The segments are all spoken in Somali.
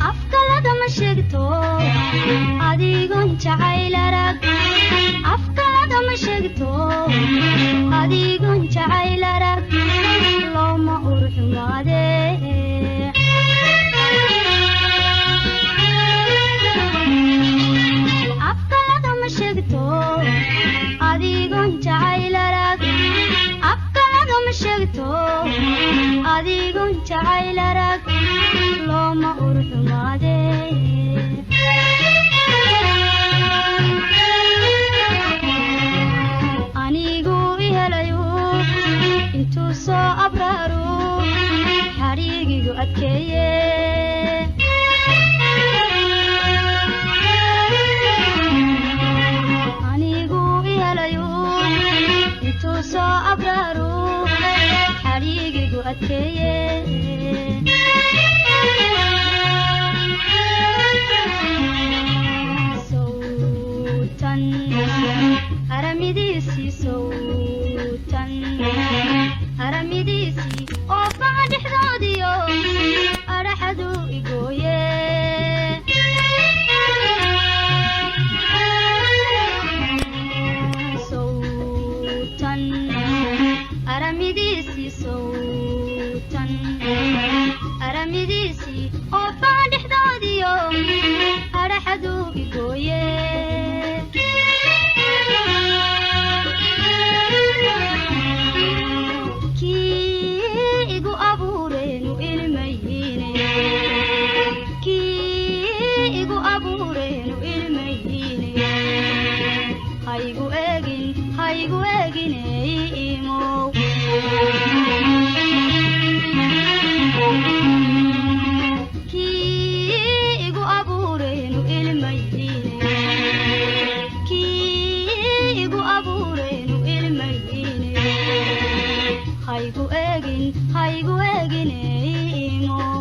Afka lagama sheegto adigoon jacayl arag. Afka lagama sheegto adigoon jacayl arag. Looma urxumaade. Afka lagama sheegto adigoon jacayl arag. Afka lagama sheegto adigoon jacayl arag. Looma urxumaade. Anigu ihelayu intuu soo abraaru xadhiigigu adkeeye. Anigu ihelayu intuu soo abraaru xadhiigigu adkeeye. Sawtan haramidiisii, sawtan haramidiisii oo faca dhexdoodiyo adhaxadu igooye. Sawtan haramidiisii, sawtan haramidiisii oo faca dhexdoodiyo adhaxadu igooye. Kii igu abuureenu ilmayine, kii igu abuureenu ilmayine, haygu eegin, haygu eegine imow. Kii igu abuureenu ilmayine, kii igu abuureenu ilmayine, haygu eegin, haygu eegine imow.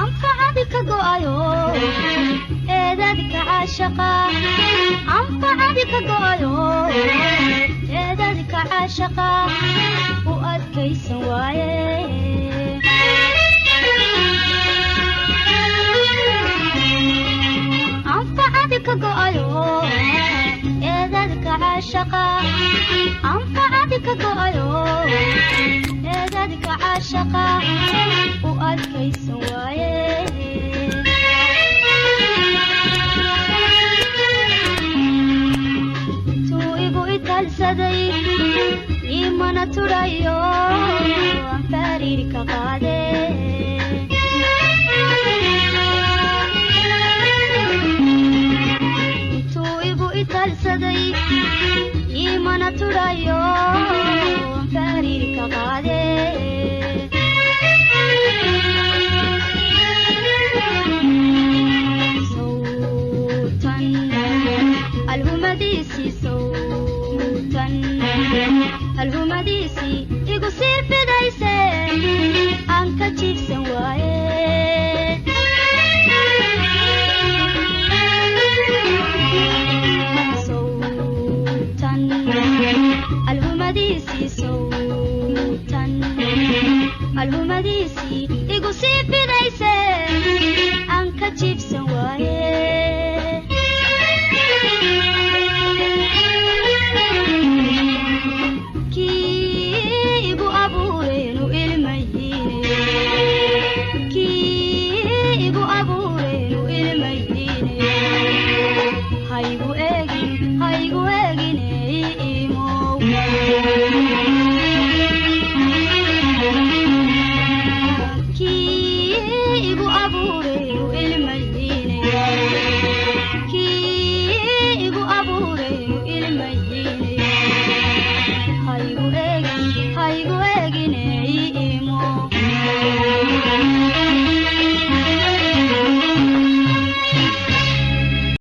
Anfacadi ka go'ayo eedadka caashaqa. Anfacadi ka go'ayo eedadka caashaqa u adkaysan waaye. Anfacadi ka go'ayo eedadka caashaqa. Anfacadi ka go'ayo eedadka caashaqa u adkaysan waaye. Intuu igu italsaday imana tudhayo aan fariir ka qaade. Intuu igu italsaday imana tudhayo aan fariir ka qaade. Sawtan alhumadiisii, sawtan alhumadiisii igu sii fidayse aan ka jiibsan waaye. Sawtan alhumadiisii, sawtan alhumadiisii igu sii fidayse.